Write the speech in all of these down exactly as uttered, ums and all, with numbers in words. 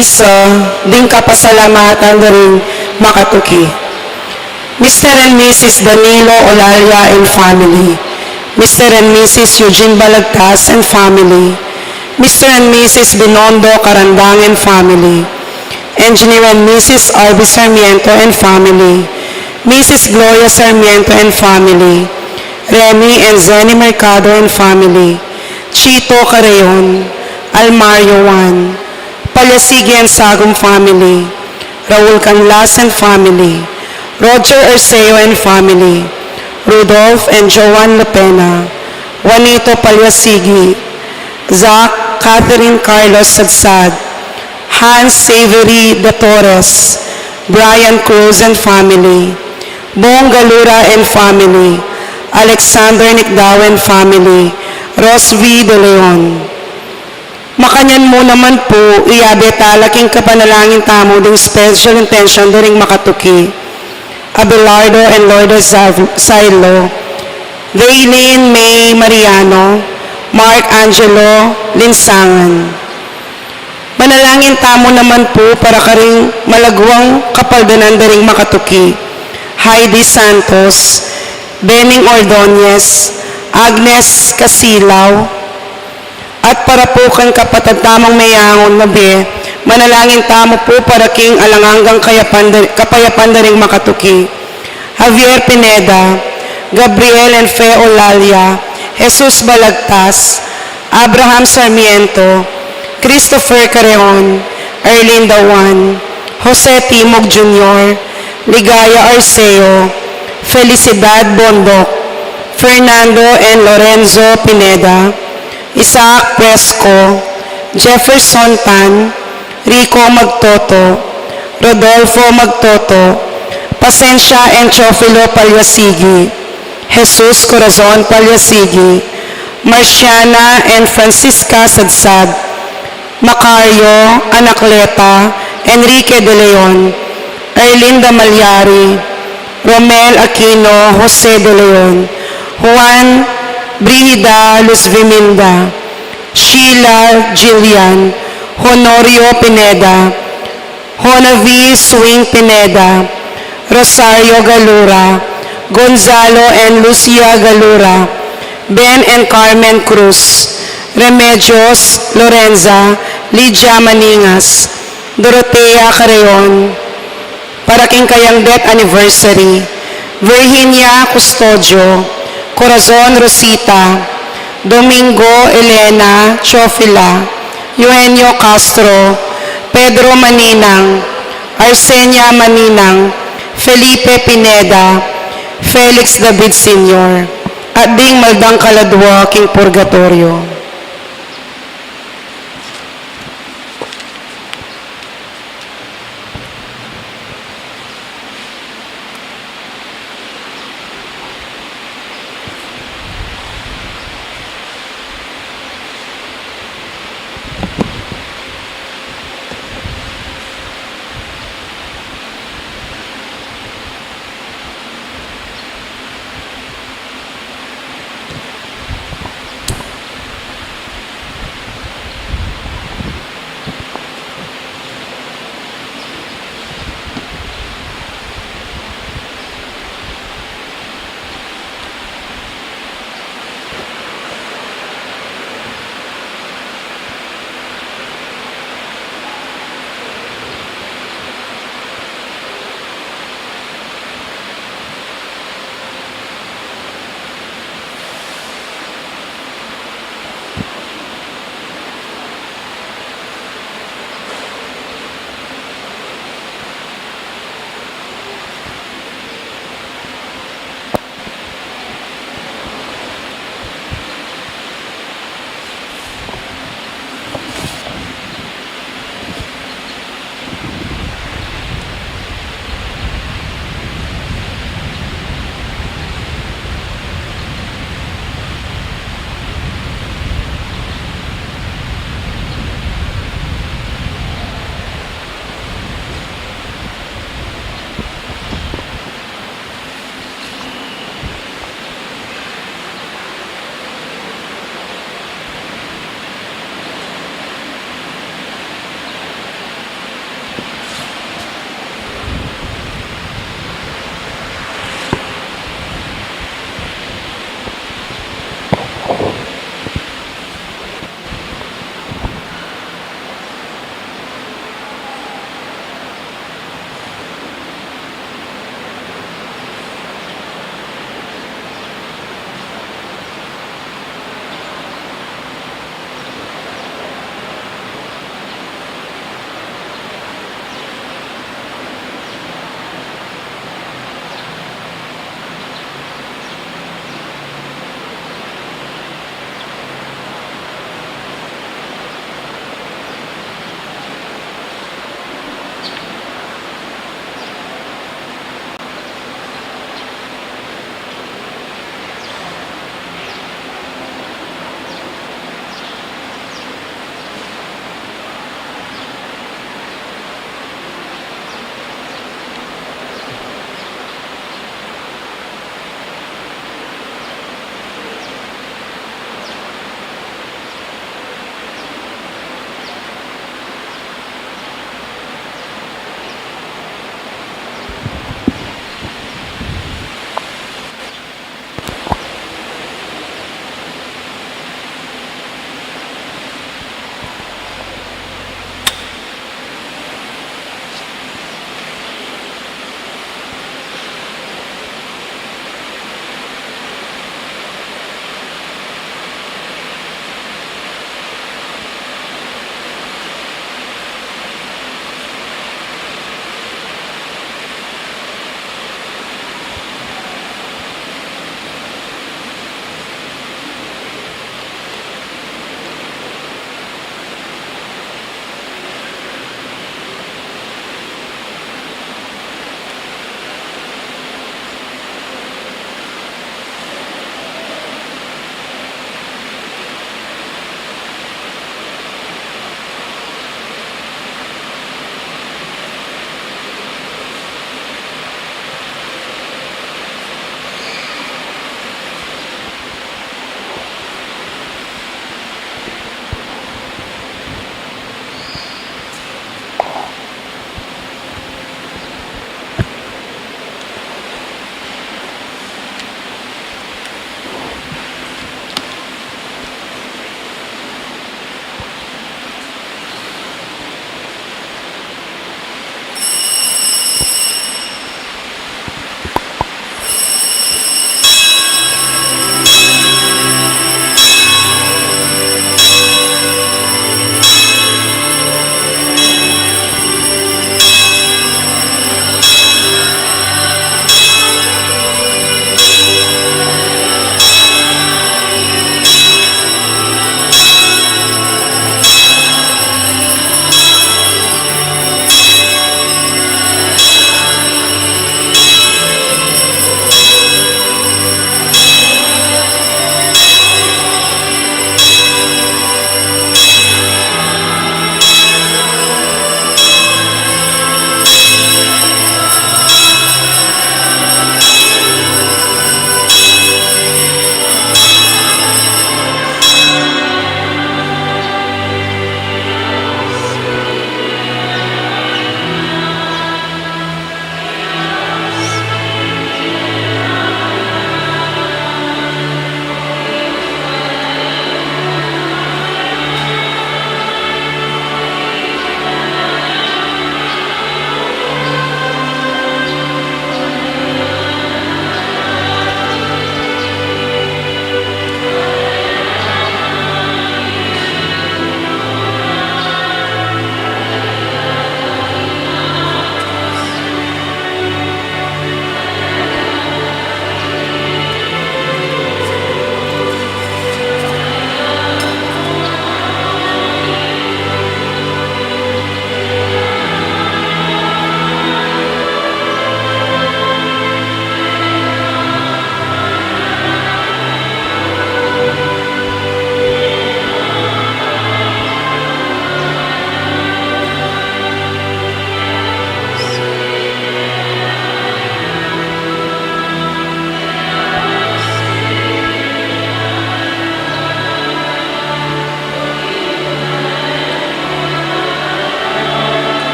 Misa ding kapasalamatan da ring makatuki. Mister and Missus Danilo Olalia and family. Mister and Missus Eugene Balagtas and family. Mister and Missus Binondo Carandang and family. Engineer and Missus Arby Sarmiento and family. Missus Gloria Sarmiento and family. Remy and Zenny Mercado and family. Chito Carreon, Almario Juan, Palyasigi and Sagum family, Raul Canlas and family, Roger Arceo and family, Rudolph and Joan Lapena, Juanito Palyasigi, Zach, Catherine Carlos Sadsad, Hans Savory de Torres, Brian Cruz and family, Bong Galura and family, Alexander Nicdao and family, Rose V. De Leon. Makanyan mu naman pu, iyabe tala king kapanalangin tamu ding special intention da ring makatuki, Abelardo and Lourdes Zav-, Sailo, Daylin May Mariano, Mark Angelo Linsangan. Manalangin tamu naman pu para karing malagwang kapaldanan da ring makatuki, Heidi Santos, Bening Ordonez, Agnes Casilaw, at para pu kang kapatad tamung meyangu na bie, manalangin tamu pu para king alang anggang kayapan da-, kapayapan da ring makatuki. Javier Pineda, Gabriel and Fe Olalia, Jesus Balagtas, Abraham Sarmiento, Christopher Carreon, Erlinda Juan, Jose Timog Junior, Ligaya Arceo, Felicidad Bondoc, Fernando and Lorenzo Pineda, Isaac Presco, Jefferson Tan, Rico Magtoto, Rodolfo Magtoto, Pasensia and Teofilo Palyasigi, Jesus Corazon Palyasigi, Marciana and Francisca Sadsad, Macario, Anacleta, Enrique de Leon, Erlinda Malyari, Romel Aquino, Jose de Leon, Juan, Brigida Luzviminda, Sheila Jillian, Honorio Pineda, Honavi Swing Pineda, Rosario Galura, Gonzalo and Lucia Galura, Ben and Carmen Cruz, Remedios, Lorenza, Lydia Maningas, Dorotea Carreon, para king kayang death anniversary, Virginia Custodio, Corazon Rosita, Domingo Elena Teofila, Eugenio Castro, Pedro Maninang, Arsenia Maninang, Felipe Pineda, Felix David Senior, at ding maldang kaladwa king purgatoryo.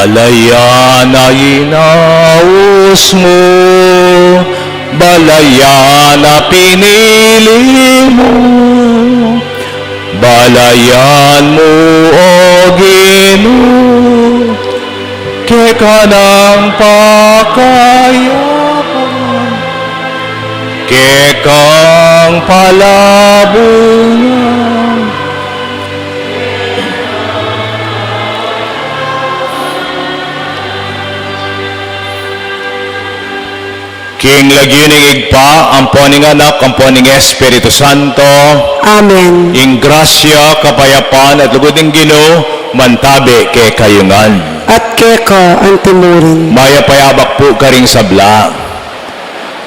Balayan a inaus mu, balayan a pinili mu, balayan mu, O Ginu, keka nang pakayapan, kekang palabungan. King lagyu ning Ibpa, ampon ning Anak, ampon ning Espiritu Santo. Amen. Ing grasya, kapayapan, at lugud ning Ginu, mantabe kekayu ngan. At keka antimurin. Mayap a abak pu karing sabla.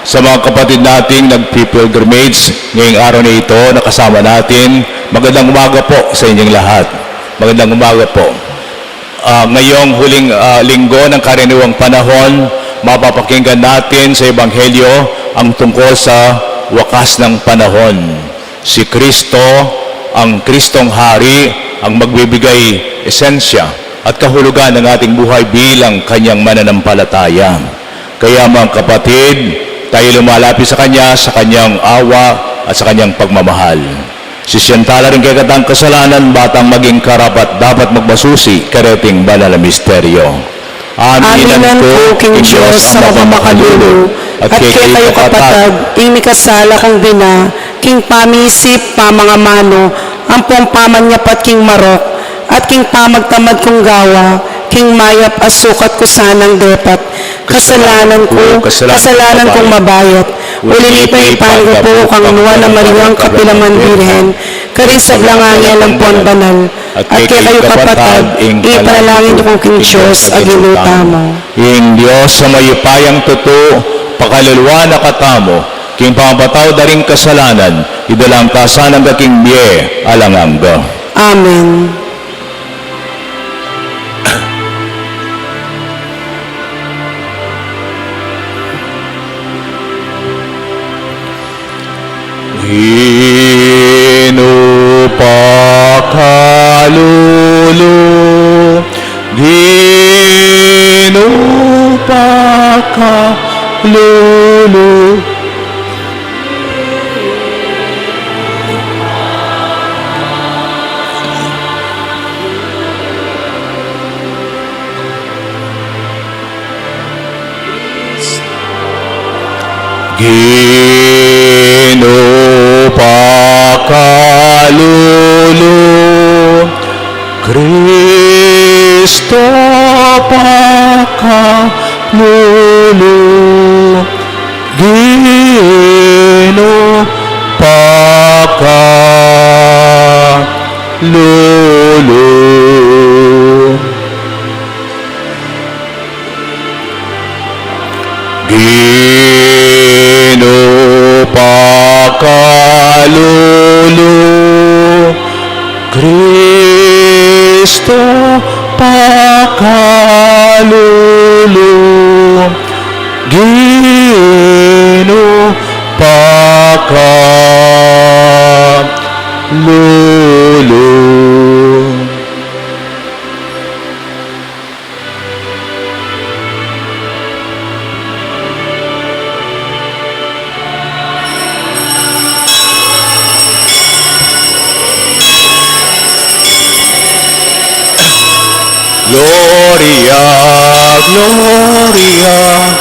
Sa mga kapatid nating nagpi-pilgrimage ngayong araw na ito, nakasama natin, magandang umaga po sa inyong lahat. Magandang umaga po. Ah, ngayong huling, ah, linggo ng karaniwang panahon, mapapakinggan natin sa Ebanghelyo ang tungkol sa wakas ng panahon. Si Kristo, ang Kristong Hari, ang magbibigay esensya at kahulugan ng ating buhay bilang kanyang mananampalataya. Kaya, mga kapatid, tayo lumalapit sa Kanya, sa Kanyang awa, at sa Kanyang pagmamahal. Sisian tala ring kekatang kasalanan, ba tang maging karapat-dapat magmasusi kareting banal a misteryo. Aminan ku king Dios a mapamakalulu, at kekayu kapatad, ing mikasala kung bina, king pamisip, pamangamanu, ampong pamanyapat king marok, at king pamagtamad kung gawa, king mayap a sukat ku sanang depat. Kasalanan ku, kasalanan kung mabayat. Uli nita, ipangaku ku kang Nuan a Mariang kapilan man Birhen, karing sablang anghel ampon banal, at kekayu kapatad, ing ipanalangin ku king Dios a Ginu tamu. Ing Dios a mayupayang tutu, pakaluluan na katamu, king pamapatawad da ring kasalanan, idala na katamu king bie alang angga. Amen. Ginu pakalulu, Ginu pakalulu. Ginu pakalulu, Kristo pakalulu, Ginu pakalulu. Ginu pakalulu, Kristo pakalulu, Ginu pakalulu. Gloria, Gloria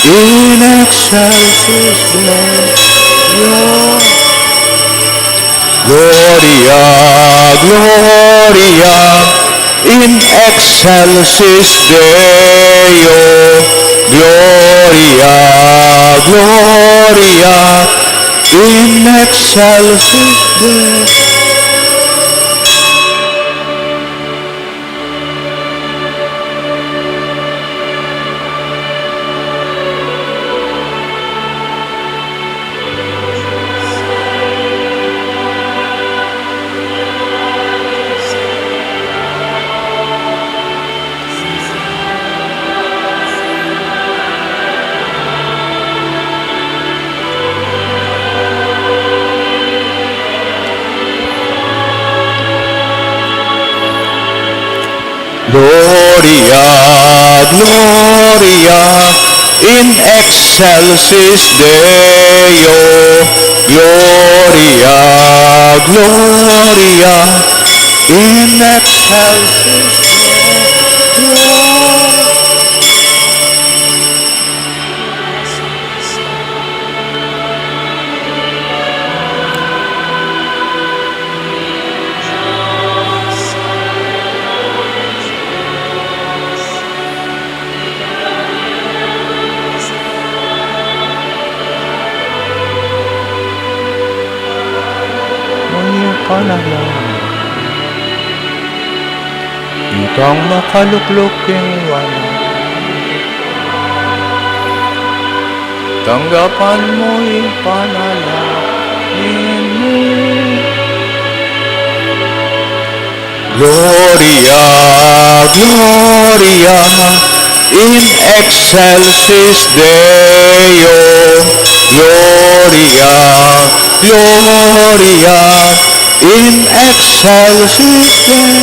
in excelsis Deo. Gloria, Gloria in excelsis Deo. Gloria, Gloria in excelsis Deo. Gloria, Gloria in excelsis Deo. Gloria, Gloria in excelsis Deo. Ikang makalukluk king wanan, tanggapan mu ing panalangin mi. Gloria, Gloria in excelsis Deo. Gloria, Gloria in excelsis Deo.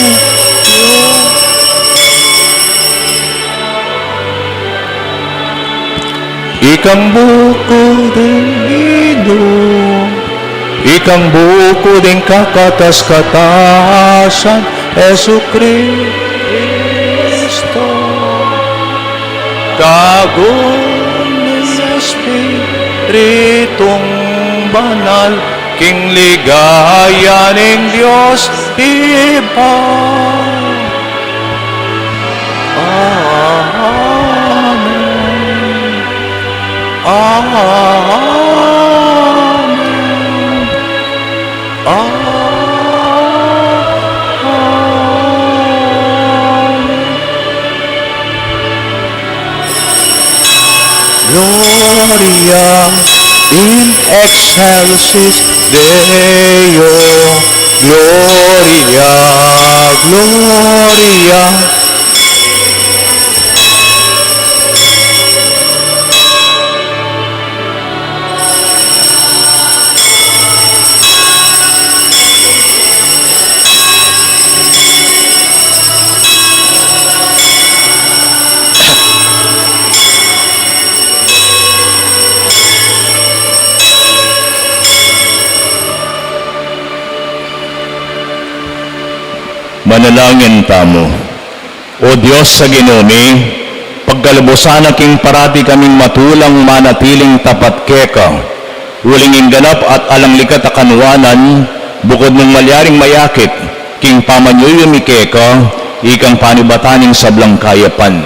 Ikang buku ding Ginu, ikang buku ding kakatas-katasan, Jesukristo. Kaagum ning Espiritung Banal, king ligaya ning Dios Ibpa. Amen. Amen. Amen. Gloria in excelsis Deo. Gloria, Gloria. Manalangin tamu. O Dios a Ginu mi, pagkalubusan na king parati kaming matulang manatiling tapat keka, uling ing ganap at alang likat a kanuanan, bukud nung malyaring mayakit king pamanyuyu mi keka, ikang panibatan ning sablang kayapan.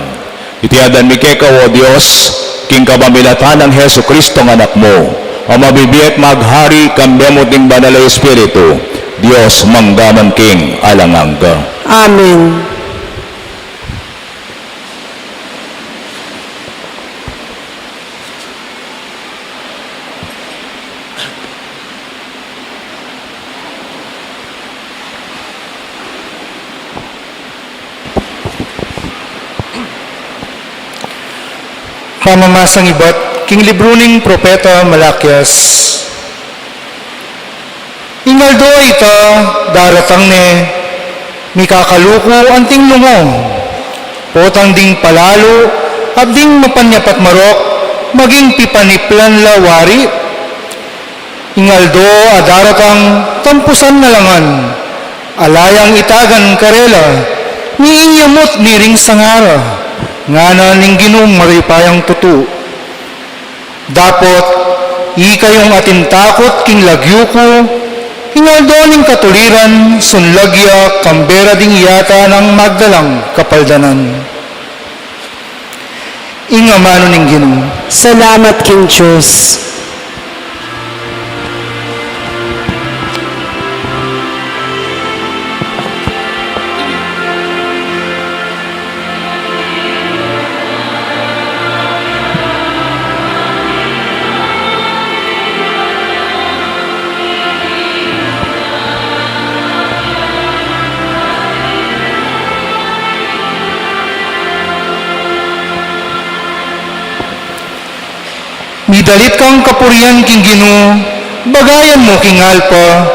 Iti aduan mi keka, O Dios, king kapamilatan nang Jesucristo a Anak mu, a mabibie at maghari kambe mu at ning Banal a Espiritu, Dios, mangga man king alang angga. Amen. Pamamasang ibat king libru ning propeta Malakias. Ing aldo a ita daratang ne, mikakaluku anting lungu, potang ding palalu at ding mapanyapat marok maging pipaniplan la wari. Ing aldo a daratang tampusan na la ngan, ala yang itagan karela, ni ing yamut ni ring sangara, ngana ning Ginung mayupayang tutu. Dapot ikayung atin takut king lagyu ku, ing aldo ning katuliran, sunlag ya kambe ra ding yata nang magdalang kapaldanan. Ing amanu ning Ginu. Salamat king Dios. Midalit kang kapurian king Ginu, bagayan mu king alpa,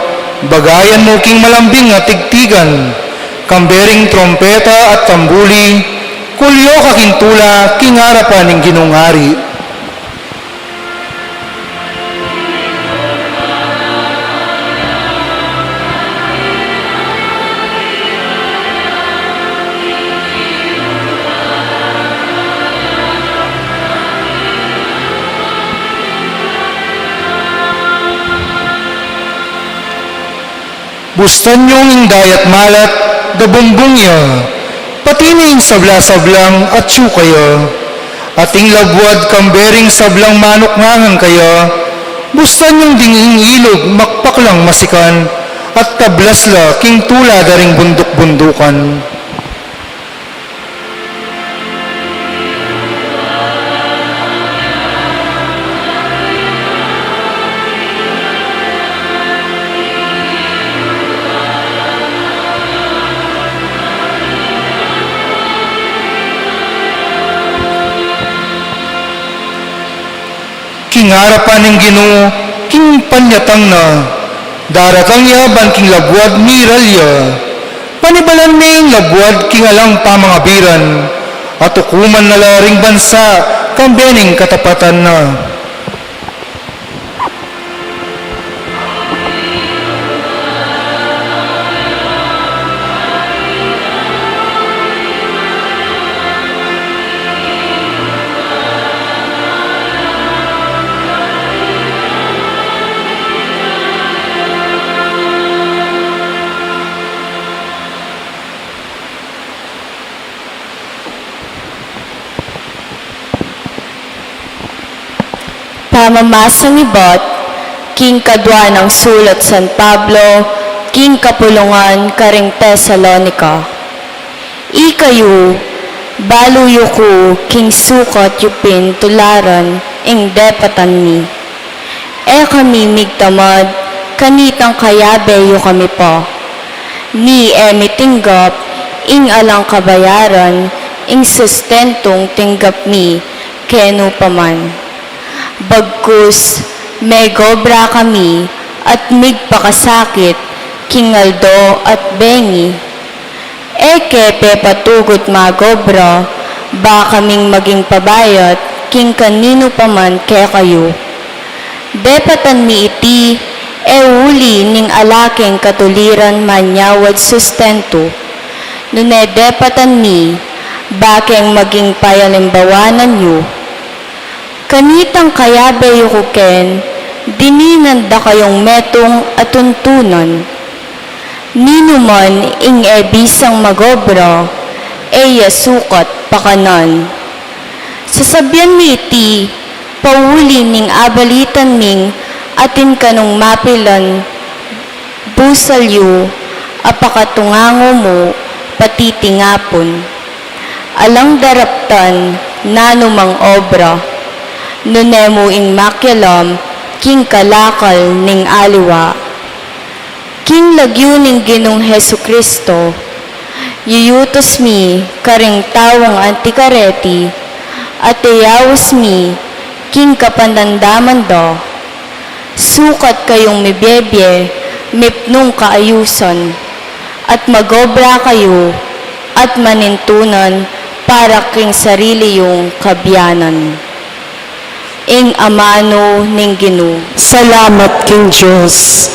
bagayan mu king malambing a tigtigan, kambe ring trumpeta at tambuli, Kulyo ka king tula, king arapan ning Ginung Ari. Bustan yung ing dayat malat, da bumbung ya, pati na ing sabla-sablang atsu kaya, at ing labuad kambe ring sablang manukngangan kaya, bustan yung ding ing ilug makpaklang masikan, at tablas la king tula da ring bunduk-bundukan. King arapan ning Ginu, king panyatang na, daratang ya ban king labuad miral ya. Panibalan me ing labuad king alang pamangabiran, at ukuman na la ring bansa kambe ning katapatan na. Pamamasan ibat king kadua nang sulat San Pablo king kapulungan karing Tesalonica. Ikayu, balu yu ku king sukat yu pin tularan ing depatan mi. E kami migtamad kanitang kayabe yu kami pa. Ni e mi tinggap ing alang kabayaran ing sustentung tinggap mi kenu pa man. Bagkus, megobra kami at migpakasakit king aldo at bengi. E ke pepatugut magobra, ba kaming maging pabayat king kaninu pa man kekayu. Depatan mi iti, e uli ning ala keng katuliran manyawad sustentu, nune depatan mi, ba keng maging payalimbawanan yu. Kanitang kayabe yu ku ken, dininan da kayung metung a tuntunan. Ninuman ing e bisang magobra, e ya sukat pakanan. Sasabian mi iti, pauli ning abalitan ming atin kanung mapilan, busal yu a pakatungangu mu patitingapun. Alang daraptan nanumang obra, nune mu ing makialam king kalakal ning aliwa. King lagyu ning Ginung Jesucristo, yuyutus mi karing taung antikareti, at yayaus mi king kapanandaman da. Sukat kayung mibie-bie, mipnung kaayusan, at magobra kayu, at manintunan para king sarili yung kabianan. Ing amanu ning Ginu. Salamat king Dios.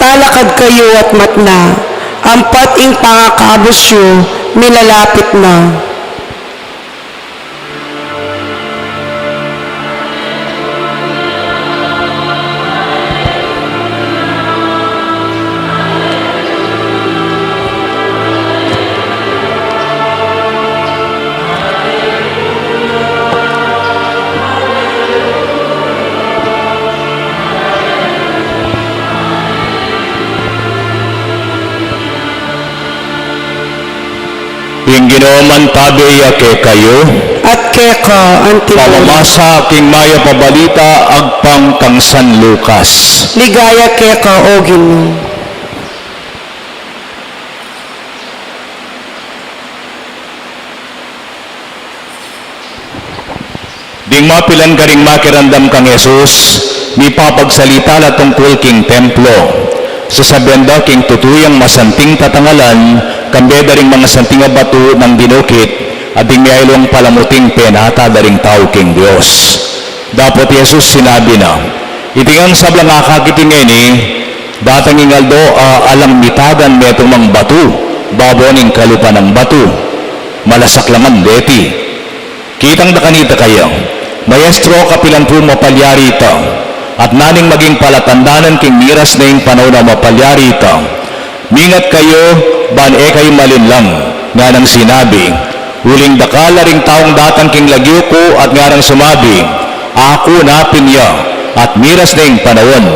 Talakad kayu at matna, ampat ing pangakabus yu milalapit na. Ing Ginu mantabe ya kekayu. At keka antimurin. Pamamasa king mayap a balita agpang kang San Lucas. Ligaya keka, O Ginu. Ding mapilan karing makiramdam kang Jesus, mipapagsalita la tungkul king templo. Sasabian da king tutu yang masanting tatangalan, kambe da ring masanting a batu nang dinukit, at ding miyailwang palamuting penata da ring tau king Dios. Dapot Jesus sinabi na, iti ngang sablang akakit yu ngeni, datang ing aldo a alang mitagan metung mang batu, babo ning kalupa nang batu, malasaklangan deti. Kitang da kanita kaya, Maestro, kapilan pu mapalyari ita, at naning maging palatandanan king miras na ing panaun a mapalyari ita? Mingat kayu, ban e kayu malinlang, nganang sinabi, uling dakal la ring taung datang king lagyu ku at nganang sumabi, Aku na pin ya, at miras na ing panaun.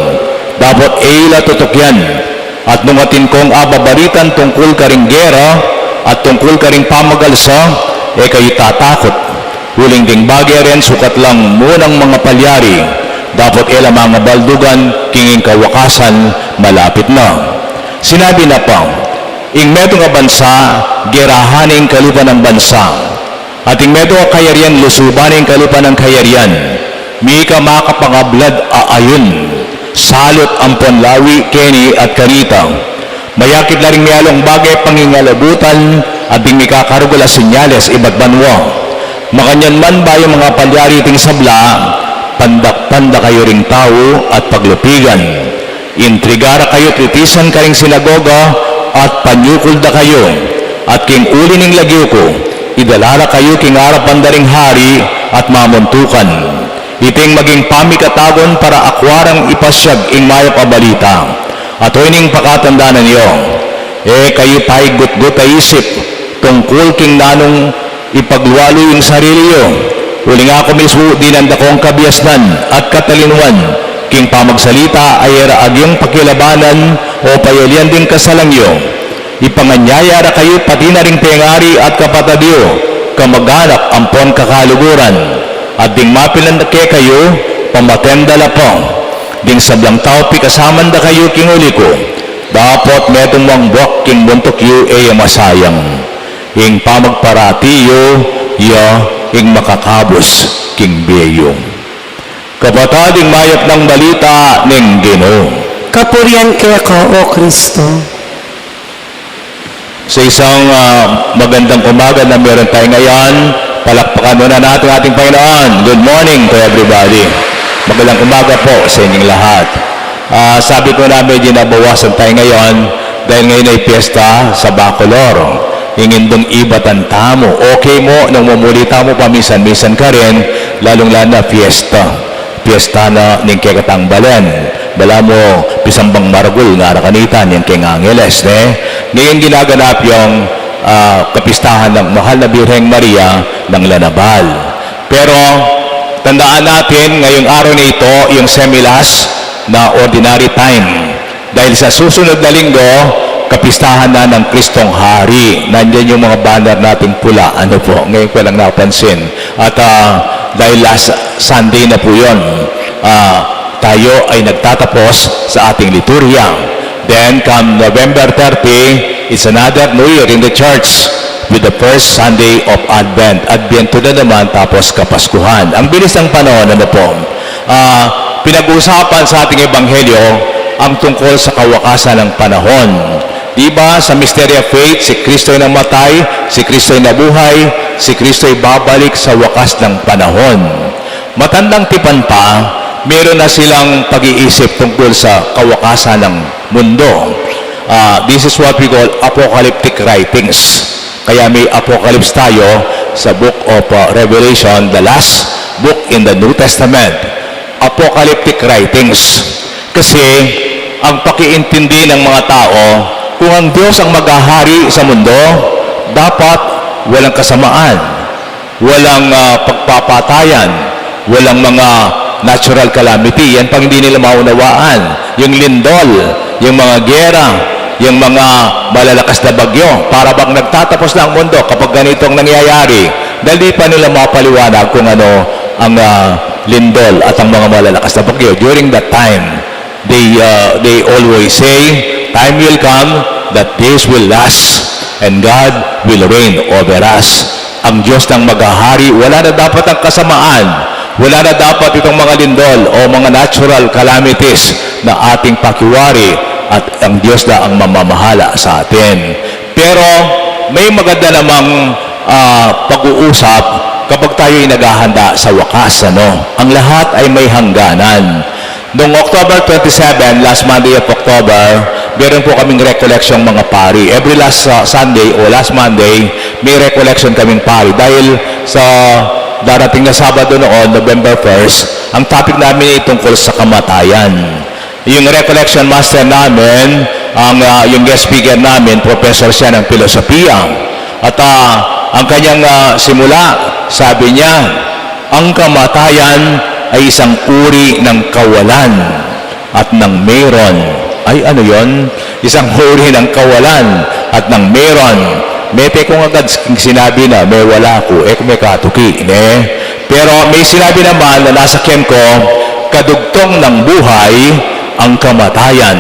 Dapot e yu la tutukyan, at nung atin kong ababalitan tungkul karing gera at tungkul karing pamagalsa, e kayu tatakut. Uling ding bage ren sukat lang munang mangapalyari, dapot e la mangabaldugan king ing kawakasan malapit na. Sinabi na pa, ing metung a bansa, gerahan ing kalupa nang bansa. At ing metung a kayarian, lusuban ing kalupa nang kayarian. Mika makapangablad a ayun, salut ampon lawi keni at kanita. Mayakit la ring mialong bage pangingalabutan, at ding mikakarugul a senyales ibat banua. Makanyan man, bayu mangapalyari iting sabla, pandakpan da kayu ring tau at paglupigan. Intriga ra kayu at litisan karing sinagoga, at panyukul da kayu, at king uli ning lagyu ku, idala ra kayu king arapan da ring hari at mamuntukan. Iting maging pamikatagun para akua rang ipasyag ing mayap a balita. At oyni ing pakatandanan yu, e kayu paigutgut a isip tungkul king nanung ipaglualu ing sarili yu. Uling aku mismu dinan da kong kabiasnan at katalinuan king pamagsalita a e ra agyung pakilabanan o payalian ding kasalang yu. Ipanganyaya ra kayu pati na ring pengari at kapatad yu, kamaganak ampon kakaluguran. At ding mapilan kekayu, pamaten da la pa. Ding sablang tau pikasaman da kayu king uli ku. Dapot metung mang buak king buntuk yu e ya masayang. Ing pamagparati yu ya ing makakabus king bie yu. Kapatad, ing mayap nang balita ning Ginu. Kapurian keka, O Kristo. Sa isang, ah, magandang umaga na meron tayo ngayon, palakpakan muna natin ating Panginoon. Good morning to everybody. Magandang umaga po sa inyong lahat. Ah, sabi ko na medyo nabawasan tayo ngayon dahil ngayon ay piyesta sa Bacolor. Ing indung ibatan tamu. Okay mu nung mumuli tamu paminsan-minsan karin, lalung-lalo na piyesta. Piyesta na ning kekatang balen. Balamu pisambang maragul ngara kanita ning keng Angeles, ne? Ngayun ginaganap yung, ah, kapistahan ng Mahal na Birheng Maria ng Lanaval. Pero tandaan natin, ngayong araw na ito, yung semi-mass na ordinary time. Dahil sa susunod na linggo, kapistahan na ng Kristong Hari. Nandyan yung mga banner nating pula. Ano po? Ngayon ko lang napansin. At, ah, dahil last Sunday na po yun, ah, tayo ay nagtatapos sa ating liturhiya. Then, come November thirty, it's another New Year in the church with the first Sunday of Advent. Adbyento na naman, tapos Kapaskuhan. Ang bilis ng panahon, ano po? Ah, pinag-uusapan sa ating ebanghelyo ang tungkol sa kawakasan ng panahon. Di ba, sa mystery of faith, si Kristo'y namatay, si Kristo'y nabuhay, si Kristo'y babalik sa wakas ng panahon. Matandang tipan pa, meron na silang pag-iisip tungkol sa kawakasan ng mundo. Ah, this is what we call apocalyptic writings. Kaya may Apocalypse tayo sa Book of, uh, Revelation, the last book in the New Testament. Apocalyptic writings. Kasi, ang pakiintindi ng mga tao, kung ang Diyos ang maghahari sa mundo, dapat walang kasamaan, walang, ah, pagpapatayan, walang mga natural calamity. Yan pang hindi nila maunawaan. Yung lindol, yung mga gera, yung mga malalakas na bagyo. Para bang nagtatapos na ang mundo kapag ganito ang nangyayari. Dahil di pa nila mapaliwanag kung ano ang, ah, lindol at ang mga malalakas na bagyo. During that time, they, uh, they always say, "Time will come that this will last, and God will reign over us." Ang Diyos nang maghahari, wala na dapat ang kasamaan, wala na dapat itong mga lindol o mga natural calamities na ating pakiwari, at ang Diyos na ang mamamahala sa atin. Pero may maganda namang, ah, pag-uusap kapag tayo'y naghahanda sa wakas, ano? Ang lahat ay may hangganan. Noong October twenty-seven, last Monday of October, meron po kaming recollection, mga pari. Every last, uh, Sunday o last Monday, may recollection kaming pari. Dahil sa darating na Sabado noon, November first, ang topic namin ay tungkol sa kamatayan. Yung recollection master namin, ang, uh, yung guest speaker namin, professor siya ng pilosopiya. At, uh, ang kanyang, uh, simula, sabi niya, "Ang kamatayan ay isang uri ng kawalan at ng meron." Ay, ano yon? Isang uri ng kawalan at ng meron. Mete kong agad sinabi na may wala ku, e ku me katuki, ne? Pero may sinabi naman na nasakyan ko, "Kadugtong ng buhay ang kamatayan."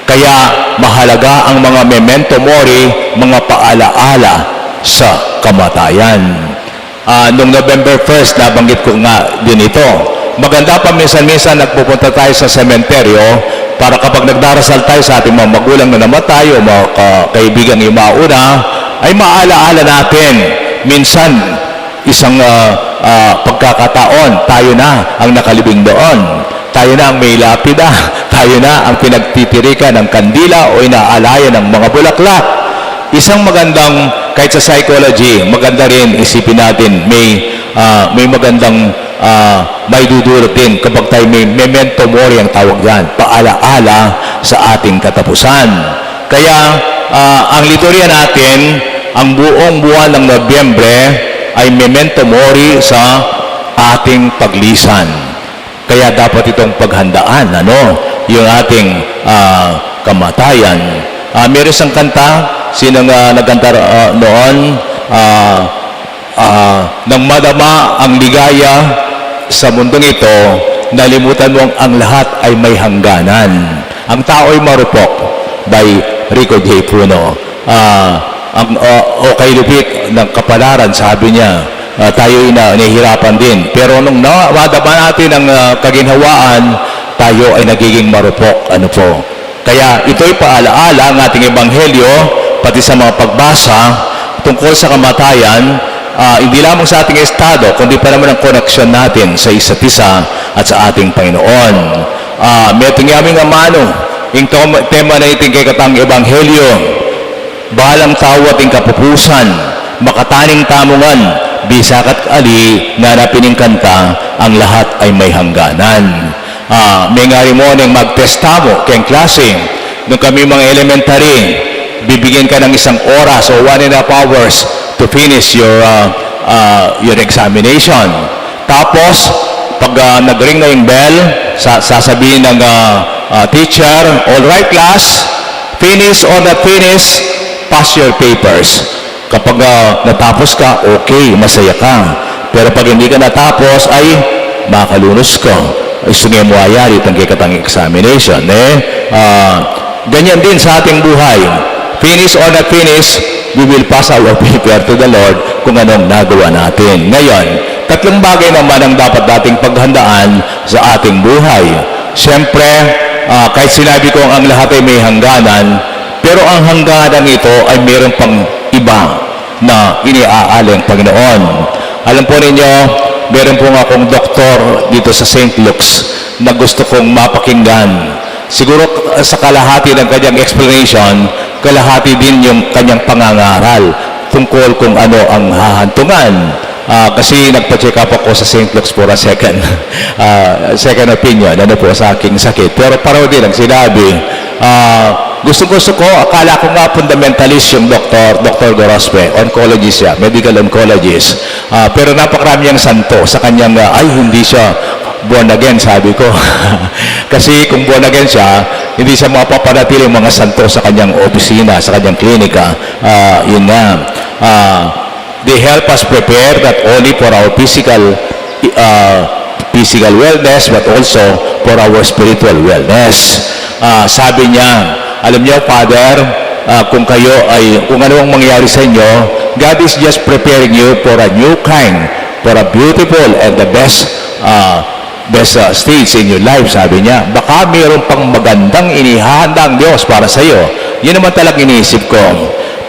Kaya mahalaga ang mga memento mori, mga paalaala sa kamatayan. Ah, nung November first, nabanggit ko nga din ito. Maganda pa, minsan-minsan nagpupunta tayo sa sementeryo para kapag nagdarasal tayo sa ating mga magulang na namatay o mga ka-, kaibigang yumauna, ay maalaala natin minsan isang, ah, ah, pagkakataon, tayo na ang nakalibing doon. Tayo na ang may lapida. Tayo na ang pinagtitirikan ng kandila o inaalayan ng mga bulaklak. Isang magandang, kahit sa psychology, maganda rin isipin natin, may, ah, may magandang, ah, maidudulot din kapag tayo may memento mori ang tawag dyan, paalaala sa ating katapusan. Kaya, ah, ang liturya natin, ang buong buwan ng Nobyembre ay memento mori sa ating paglisan. Kaya dapat itong paghandaan, ano, yung ating, ah, kamatayan. Ah, meron isang kanta, sino nga nagkanta, ah, noon? Ah, ah, "Nang madama ang ligaya sa mundong ito, nalimutan mong ang lahat ay may hangganan." Ang tao'y marupok, by Rico J. Puno. Ah, ang, ah, o kay Lupit ng Kapalaran, sabi niya, ah, tayo'y na, nahihirapan din. Pero nung na, madama natin ang, ah, kaginhawaan, tayo ay nagiging marupok. Ano po? Kaya ito'y paalaala ang ating ebanghelyo, pati sa mga pagbasa tungkol sa kamatayan, ah, hindi lamang sa ating estado, kundi pa naman ang koneksyon natin sa isa't isa at sa ating Panginoon. Ah, metung ya ming amanu, ing tom-, tema na iting kekatang ebanghelyo, "Balang tau ating kapupusan, makataning tamu ngan, bisa ka't ali, nganapin ing kanta, ang lahat ay may hangganan." Ah, mengari mo neng magtesta mu keng klase, nung kami mga elementary, bibigyan ka ng isang oras o one and a half hours to finish your, ah, ah, your examination. Tapos, pag, ah, nag-ring na yung bell, sa-, sasabihin ng, ah, ah, teacher, "All right, class, finish or not finish, pass your papers." Kapag, ah, natapos ka, okay, masaya ka. Pero pag hindi ka natapos, ay, makalunus ka. Ay, sunge mu ayari itang kekatang examination, eh. Ah, ganyan din sa ating buhay. Finish or not finish, we will pass our paper to the Lord kung anong nagawa natin. Ngayon, tatlong bagay naman ang dapat nating paghandaan sa ating buhay. Siyempre, ah, kahit sinabi kong ang lahat ay may hangganan, pero ang hangganan ito ay meron pang iba na iniaalay ng Panginoon. Alam po ninyo, meron po nga akong doktor dito sa Saint Luke's na gusto kong mapakinggan. Siguro, ah, sa kalahati ng kanyang explanation, kalahati din yung kanyang pangangaral tungkol kung ano ang hahantungan. Ah, kasi nagpa-check up ako sa Saint Luke's for a second, ah, second opinion, ano po, sa aking sakit. Pero pareho din ang sinabi, ah, gustong-gusto ko, akala ko nga fundamentalist yung doktor, Doktor Gorospe, oncologist siya, medical oncologist. Ah, pero napakarami niyang santo sa kanyang, ah, ay, hindi siya, Born again, sabi ko. Kasi kung born again siya, hindi siya mapapanatili ang mga santo sa kanyang opisina, sa kanyang klinika. Ah, yun nga. Ah, they help us prepare not only for our physical, ah, physical wellness, but also for our spiritual wellness. Ah, sabi niya, "Alam niyo, Father, ah, kung kayo ay, kung ano ang mangyari sa inyo, God is just preparing you for a new kind, for a beautiful and the best, ah, best, ah, stage in your life," sabi niya. "Baka mayroon pang magandang inihahanda ang Diyos para sa iyo." Yun naman talagang iniisip ko.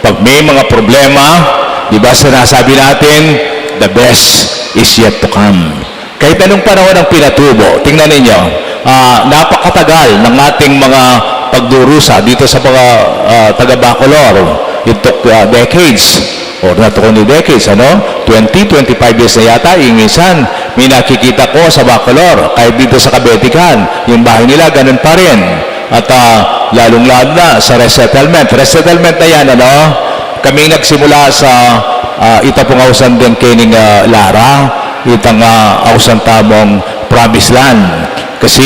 Pag may mga problema, di ba sinasabi natin, "The best is yet to come." Kahit anong panahon ang pinatubo, tingnan ninyo, ah, napakatagal ng ating mga pagdurusa dito sa mga, ah, taga Bacolor. It took, ah, decades, or not only decades, ano? Twenty, twenty-five years na yata. Yung minsan, may nakikita ko sa Bacolor, kahit dito sa Kabetikan, yung bahay nila, ganun pa rin. At, ah, lalong-lalo na sa resettlement. Resettlement na yan, ano? Kaming nagsimula sa, ah, ita pung ausan din kening, ah, Lara, itang, ah, ausan tamung promised land. Kasi,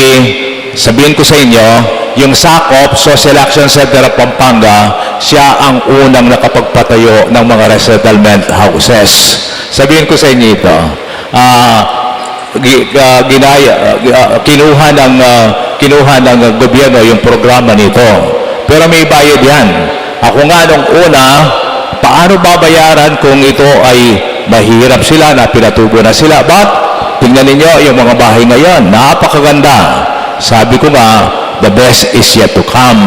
sabihin ko sa inyo, yung SACOP, Social Action Center of Pampanga, siya ang unang nakapagpatayo ng mga resettlement houses. Sabihin ko sa inyo ito, ah, gi-, ah, ginaya, ah, kinuha ng, ah, kinuha ng gobyerno yung programa nito. Pero may bayad yan. Ako nga nung una, paano babayaran kung ito ay mahihirap sila, na pinatubo na sila? But, tingnan ninyo yung mga bahay ngayon, napakaganda. Sabi ko nga, the best is yet to come.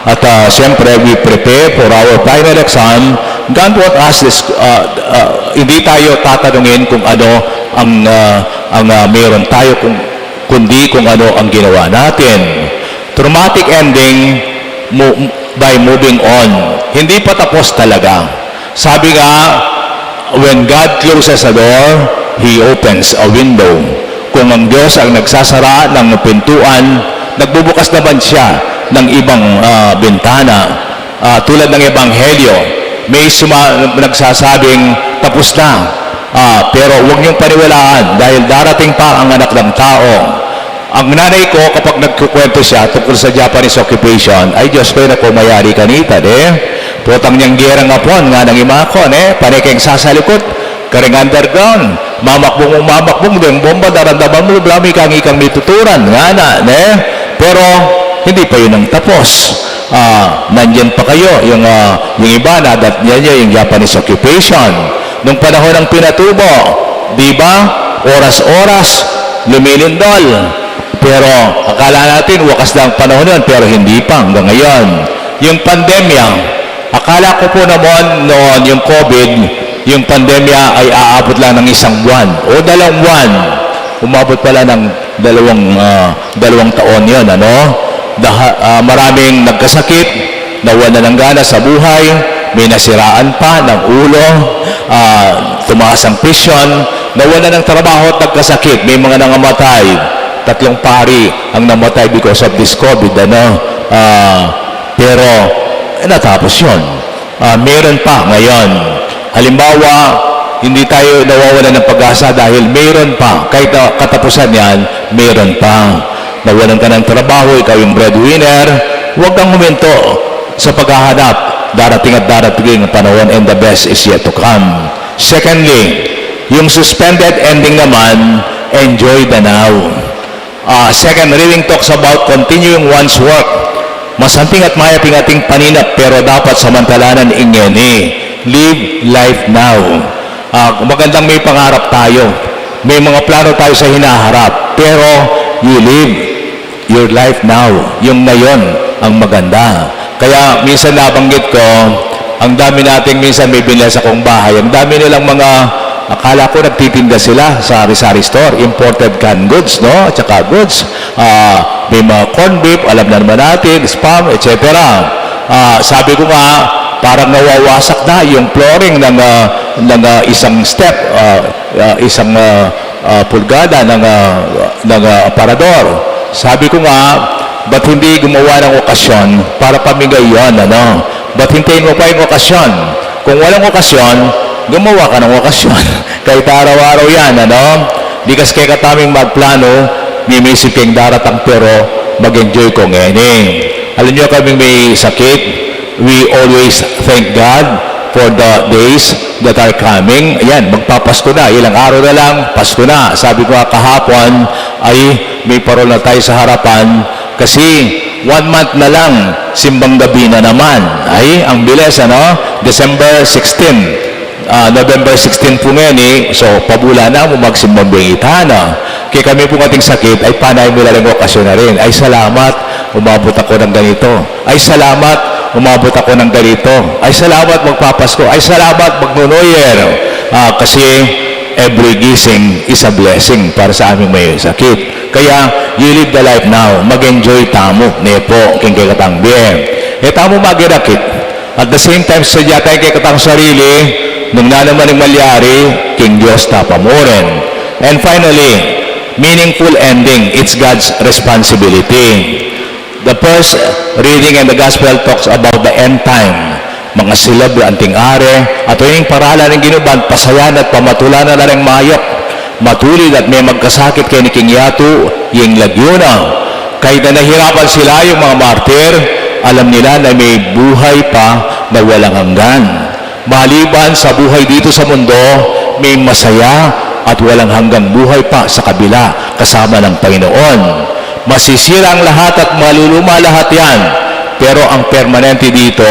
At, ah, siyempre, we prepare for our final exam. God won't ask this, ah, ah, hindi tayo tatanungin kung ano ang, ah, ang, ah, meron tayo, kung, kundi kung ano ang ginawa natin. Traumatic ending mo-, by moving on. Hindi pa tapos talaga. Sabi nga, "When God closes a door, He opens a window." Kung ang Diyos ang nagsasara ng pintuan, nagbubukas naman siya ng ibang, ah, bintana. Ah, tulad ng Ebanghelyo, may suma-, nagsasabing, "Tapos na." Ah, pero huwag niyong paniwalaan dahil darating pa ang Anak ng Tao. Ang nanay ko, kapag nagkukwento siya tungkol sa Japanese occupation, "Ay, Diyos ko, naku, mayari kanita, de. Potang niyang gera ngapun, nganang ima ku, ne? Pane keng sasalikut, kareng underground, mamakbung mung mamakbung, deng bomba, daramdaman mu, balamu ikang, ikang mituturan," ngana, ne? Pero, hindi pa yun ang tapos. Ah, nandiyan pa kayo, yung, ah, yung iba, nadat niya niya yung Japanese occupation. Nung panahon ng pinatubo, di ba, oras-oras, lumilindol. Pero akala natin, wakas na ang panahon yun, pero hindi pa hanggang ngayon. Yung pandemya, akala ko po naman noon, yung COVID, yung pandemya ay aabot lang ng isang buwan o dalawang buwan. Umabot pala ng dalawang, ah, dalawang taon yun, ano? Daha-, ah, maraming nagkasakit, nawalan ng gana sa buhay, may nasiraan pa ng ulo, ah, tumaas ang presyon, nawalan ng trabaho at nagkasakit, may mga nangamatay. Tatlong pari ang namatay because of this COVID, ano? Ah, pero, eh, natapos yun. Ah, meron pa ngayon. Halimbawa, hindi tayo nawawalan ng pag-asa dahil meron pa. Kahit na katapusan yan, meron pa. Nawalan ka ng trabaho, ikaw yung breadwinner, huwag kang huminto sa paghahanap. Darating at darating ang panahon, and the best is yet to come. Secondly, yung suspended ending naman, enjoy the now. Ah, second reading talks about continuing one's work. Masanting at mayap ing ating paninap, pero dapat samantalanan ing ngeni. Live life now. Ah, magandang may pangarap tayo. May mga plano tayo sa hinaharap. Pero you live your life now. Yung ngayon ang maganda. Kaya minsan nabanggit ko, ang dami nating minsan may binili sa kong bahay. Ang dami nilang mga, akala ko nagtitinda sila sa sari-sari store, imported canned goods, no? At saka goods, ah, may mga corned beef, alam na naman natin, spam, et cetera. Ah, sabi ko nga, parang nawawasak na yung flooring ng, ah, ng, ah, isang step, ah, ah, isang, ah, ah, pulgada ng, ah, ng, ah, aparador. Sabi ko nga, ba't hindi gumawa ng okasyon para pamigay yon, ano? Ba't hintayin mo pa yung okasyon? Kung walang okasyon, gumawa ka ng okasyon. Kahit araw-araw yan, ano? Likas kekatamung magplano, Mimiss yu king daratang, pero mag-enjoy ko ngeni. Alam niyo, kami may sakit, we always thank God for the days that are coming. Ayan, magpapasko na. Ilang araw na lang, Pasko na. Sabi ko nga kahapon, ay may parol na tayo sa harapan. Kasi one month na lang, simbang gabi na naman. Ay, ang bilis, ano? December sixteen. Ah, November sixteen pu ngeni, so, pabula na mu magsimbang bingi tana. Kaya kami pung ating sakit, ay panay mi la ring okasyon na rin. Ay, salamat, umabot ako ng ganito. Ay, salamat, umabot ako ng ganito. Ay, salamat, magpapasko. Ay, salamat, magno-New Year. Ah, kasi every gising is a blessing para sa aming may sakit. Kaya, you live the life now. Mag-enjoy tamu, ne pu, king kekatang bie. E tamu magirakit. At the same time, sadya taya ing kekatang sarili, nung nanu man ing malyari, king Dios ta pamurin. And finally, meaningful ending, it's God's responsibility. The first reading in the gospel talks about the end time. Mangasilabi anting ari, at ing paralan ning Ginu ban pasayanan at pamatulanan na ring mayap, matulid at mie magkasakit keni king yatu, ing lagyu na. Kahit na nahirapan sila, yung mga martir, alam nila na may buhay pa na walang hanggan. Maliban sa buhay dito sa mundo, may masaya at walang hanggang buhay pa sa kabila, kasama ng Panginoon. Masisira ang lahat at maluluma lahat yan, pero ang permanente dito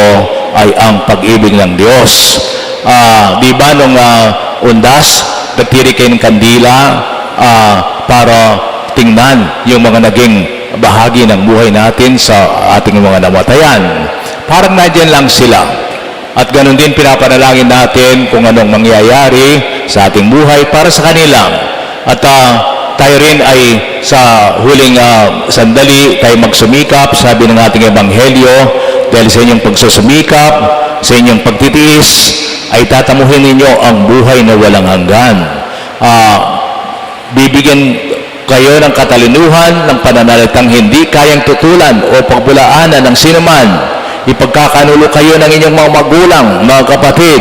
ay ang pag-ibig ng Diyos. Ah, di ba nung, ah, undas, nagtiri kayu ng kandila, ah, para tingnan yung mga naging bahagi ng buhay natin sa ating mga namatayan. Parang nandyan lang sila. At ganun din, pinapanalangin natin kung anong mangyayari sa ating buhay para sa kanila. At, ah, tayo rin ay sa huling, ah, sandali, tayo magsumikap, sabi ng ating ebanghelyo, dahil sa inyong pagsusumikap, sa inyong pagtitiis, ay tatamuhin ninyo ang buhay na walang hanggan. Ah, bibigyan kayo ng katalinuhan ng pananalitang hindi kayang tutulan o pagbulaanan ng sinuman. Ipagkakanulo kayo ng inyong mga magulang, mga kapatid,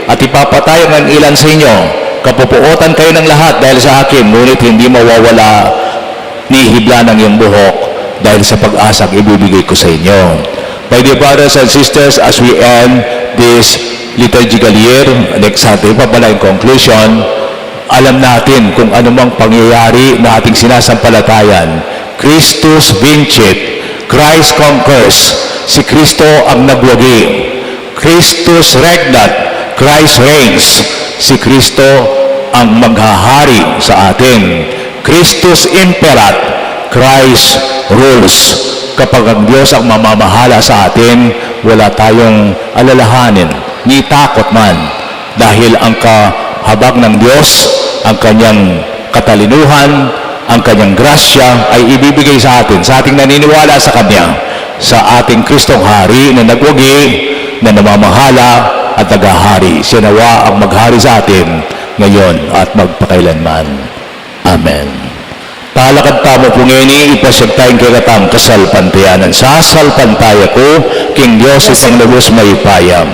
at ipapatay ang ilan sa inyo. Kapupuotan kayo ng lahat dahil sa akin, ngunit hindi mawawala ni hibla ng iyong buhok dahil sa pag-asang ibibigay ko sa inyo. My dear brothers and sisters, as we end this liturgical year, next Sunday pa pala yung conclusion, alam natin kung anumang pangyayari na ating sinasampalatayan, Christus vincit, Christ conquers, si Kristo ang nagwagi. Christus regnat, Christ reigns, si Kristo ang maghahari sa atin. Christus imperat, Christ rules. Kapag ang Diyos ang mamamahala sa atin, wala tayong alalahanin, ni takot man. Dahil ang kahabag ng Diyos, ang kanyang katalinuhan, ang kanyang grasya ay ibibigay sa atin, sa ating naniniwala sa kanya, sa ating Kristong Hari na nagwagi, na namamahala at naghahari. Siya nawa ang maghari sa atin ngayon at magpakailanman. Amen. Talakad tamu pu ngeni, ipasyag taya ing kekatang kasalpantayanan. Sasalpantaya ku king Dios, Ibpang lubus mayupaya,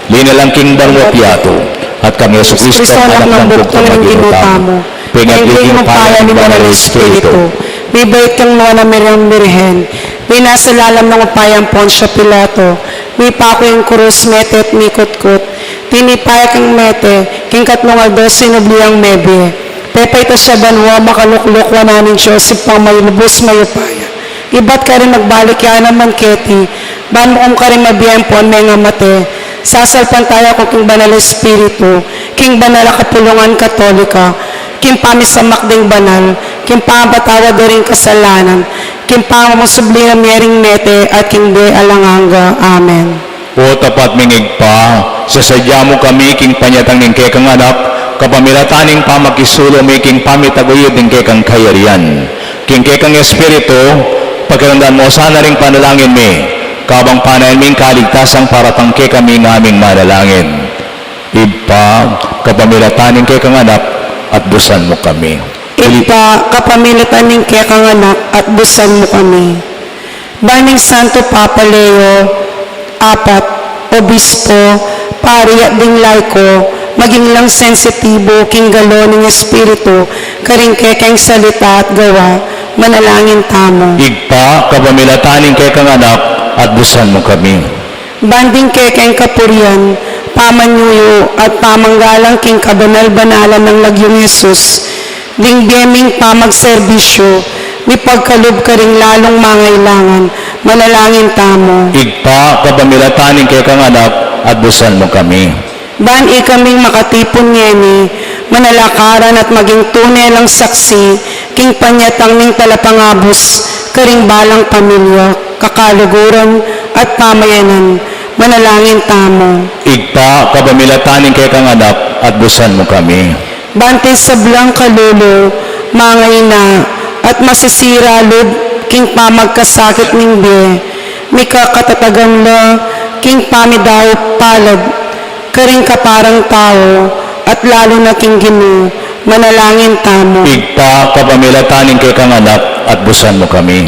linalang king banua at yatu, at kang Jesucristo, Kristo, Anak nang Bugtung ning Ginu tamu, pengagli king upaya ning Banal a Espiritu, mibait king nuan a Mariang Birhen, binasa lalam ning upaya nang Poncio Pilato, mipaku king krus, mete at mikutkut, tinipa ya king mete, king katlung aldo sinubli yang mebie. Pepaitas ya banua, makalukluk wanan ning Dios Ibpang lubus mayupaya. Ibat karin magbalik ya naman keti, ban makum karin mabie ampon mengamate. Sasalpantaya ku king Banal a Espiritu, king banal a kapulungan Katolika, king pamisamak ding banal, king pamapatawad da ring kasalanan, king pamamusubli na mie ring mete, at king bie alang angga. Amen. O tapat ming Ibpa, sasadya mu kami king panyatang ning kekang Anak, kapamilatan ning pamakisulu mi king pamitaguyud ning kekang kayarian. King kekang Espiritu, pakiramdaman mu sana ring panalangin mi, kabang panayan mi ing kaligtasan para kang kekami ngaming manalangin. Ibpa, kapamilatan ning kekang Anak, atbusan mu kami. Ibpa, kapamilatan ning kekang Anak, atbusan mu kami. Ban ning Santo Papa Leo apat, obispo, pari at ding laiko, maging lang sensitibo king galo ning Espiritu karing kekeng salita at gawa, Manalangin tamu. Ibpa, kapamilatan ning kekang Anak, atbusan mu kami. Ban ding kekeng kapurian, pamanyuyu, at pamanggalang king kabanal-banalan nang lagyung Jesus, ding bie ming pamagserbisyu, mipagkalub karing lalung mangailangan, manalangin tamu. Ibpa, kapamilatan ning kekang Anak, atbusan mu kami. Ban ikaming makatipun ngeni, manalakaran at maging tune lang saksi, king panyatang ning talapangabus, karing balang pamilya, kakaluguran, at pamayanan, manalangin tamu. Ibpa, kapamilatan ning kekang Anak, atbusan mu kami. Ban ding sablang kalulu, mangaina, at masisira lub, king pamagkasakit ning bie, mikakatatagan la, king pamidaup palad, karing kaparang tau, at lalu na king Ginu, manalangin tamu. Ibpa, kapamilatan ning kekang Anak, atbusan mu kami.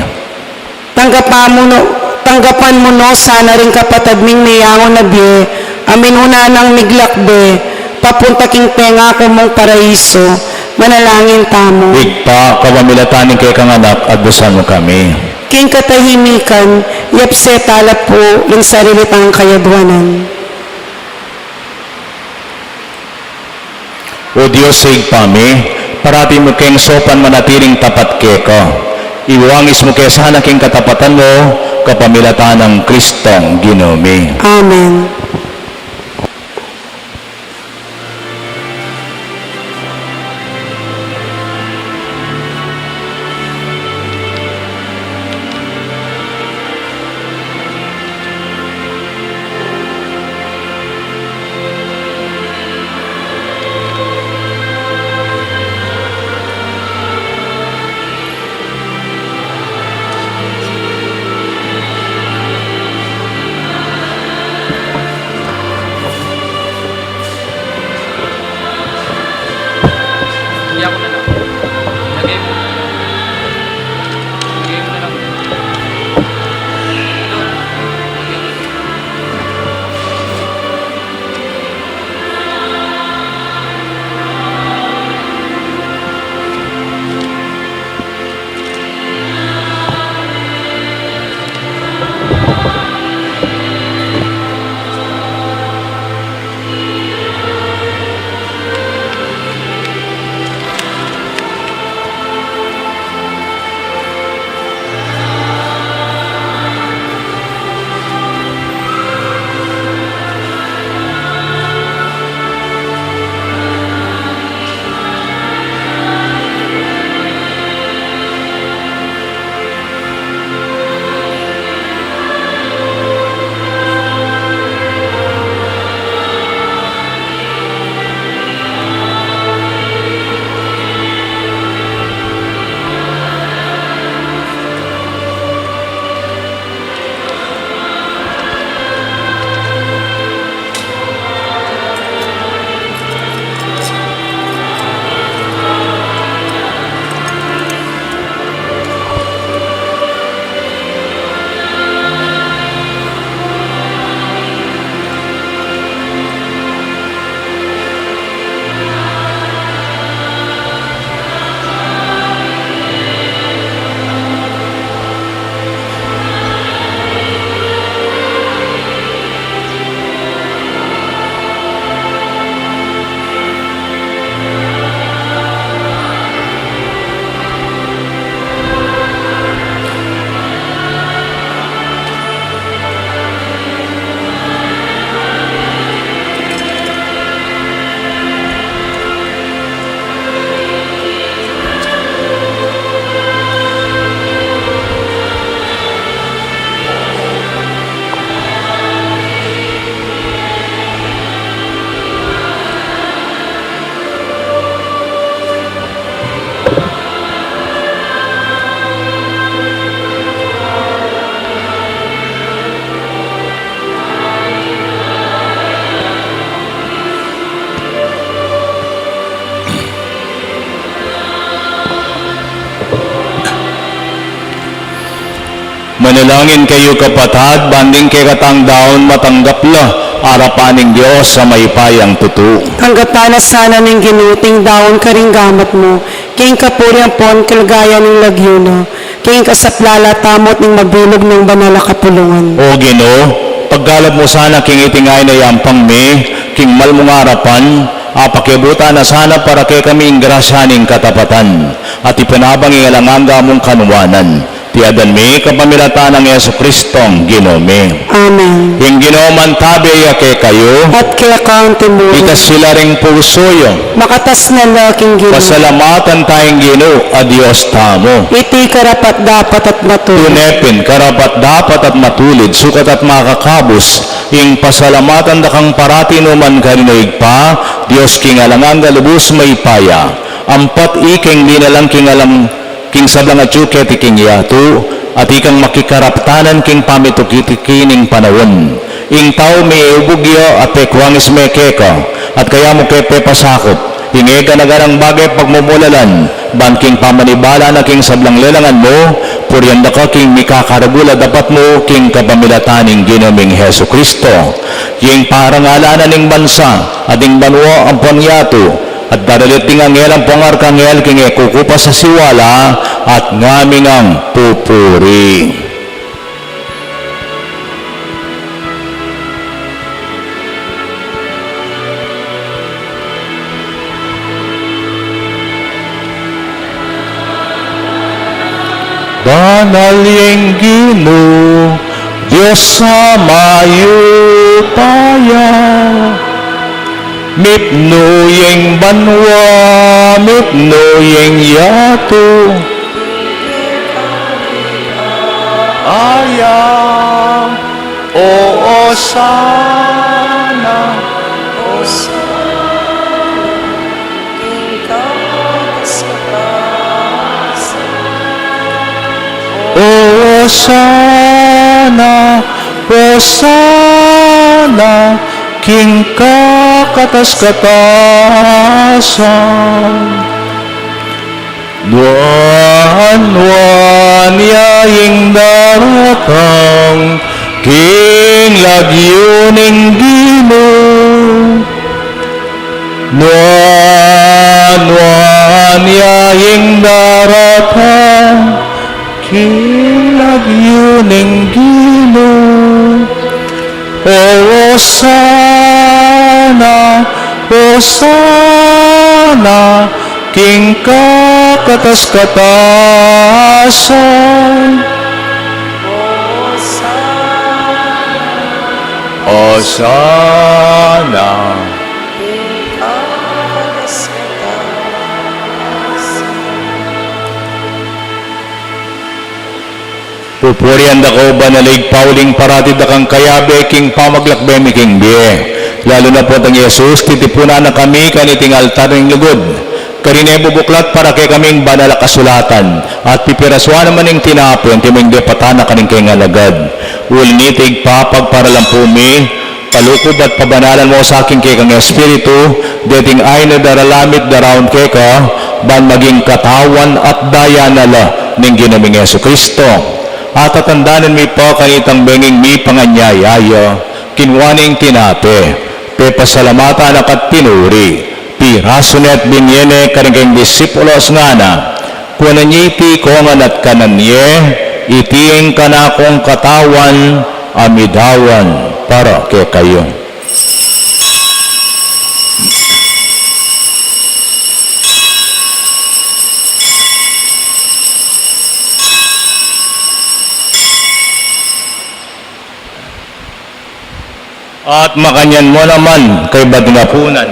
Tanggapan mu no, tanggapan mu no sana ring kapatad ming meyangu na bie, a minuna nang miglakbe, papunta king pengaku mung paraiso, manalangin tamu. Ibpa, kapamilatan ning kekang Anak, atbusan mu kami. King katahimikan, yapse tala pu ring sarili tang kayadwanan. O Dios, Ibpa mi, parati mu keng saupan manatiling tapat keka. Iwangis mu ke sana king katapatan mu, kapamilatan nang Kristong Ginu mi. Amen. Lagay mo na lang. Lagay mo na lang. Manalangin kayu, kapatad, ban ding kekatang daun matanggap la arapan ning Dios a mayupayang tutu. Tanggapan na sana ning Ginu ing daun karing gamat mu, King kapurian ampon kaligayan ning lagyu na, king kasaplalan tamu at ning mabilug nang banal a kapulungan. O Ginu, pagkalub mu sana king iting ain a yampang mi, king mal mung arapan, apakiabutan na sana para kekami ing grasya ning katapatan, at ipanabang ing alang angga mung kanuanan. Iti aduan mi kapamilatan nang Jesucristong Ginu mi. Amen. Ing Ginu mantabe ya kekayu. At keka mu rin. Itas yu la ring pusu yu. Makatas na la king Ginu. Pasalamatan taya ing Ginu a Dios tamu. Iti karapat-dapat at matulid. Tune pin karapat-dapat at matulid, sukat at makakabus, ing pasalamatan da kang parati nu man karin, o Ibpa, Dios king alang angga lubus mayupaya. Ampat ikang linalang king alang king sablang atyu keti king yatu, at ikang makikaraptanan king pamituki-tuki ning panaun. Ing tau miubug ya at pekuangis me keka, at kaya mu ke pepasakup. Ing e gana-ganang bage pagmumulalan, ban king pamanibala na king sablang lelangan mu, purian da ka king mikakaragul a dapat mu king kapamilatan ning Ginu ming Jesucristo. Ing parangalanan ning bansa, at ing banua ampon yatu, at daralit ding anghel ampong arkangel king e kukupas a siwala, at ngaming pupuri. Banal yang Ginu, Dios a mayupaya. Mipnu yang banua, mipnu yang yatu. Aya, o Osana. Osana, Osana, king kakatas-katasan. Nuan, nuan ya ing daratang king lagyu ning Ginu. Nuan, nuan ya ing daratang king lagyu ning Ginu. Osana, Osana, king kakatas-katasan. Osana. Pupurian da ka, O Banal a Ibpa, uling parati da kang kayabe king pamaglakbe mi king bie. Lalu na pu itang Jesus, titipunan na kami kaniting altar ning lugud. Karin e bubuklat para kekaming banal a kasulatan, at pipirasuan na man ing tinape, anti mo ing depatan na karing kayang alagad. Uli na niti, Ibpa, pagparalan pu mi, palukub at pabanalan mo sa king kekang Espiritu deting ain a daralan mi at daraun keka, ban maging katawan at daya na la ning Ginu ming Jesucristo. At tatandanan mi pa kanitang benging mipanganyaya ya, kinua ne ing tinape, pepasalamatan na ka't pinuri, pirasu ne at binie ne karing kayang disipulos, ngana: Kuanan ye iti kongan at kanan ye, iti ing kanakung katawan a midaun para kekayu. At makanyan mu naman, kaybat ning apunan,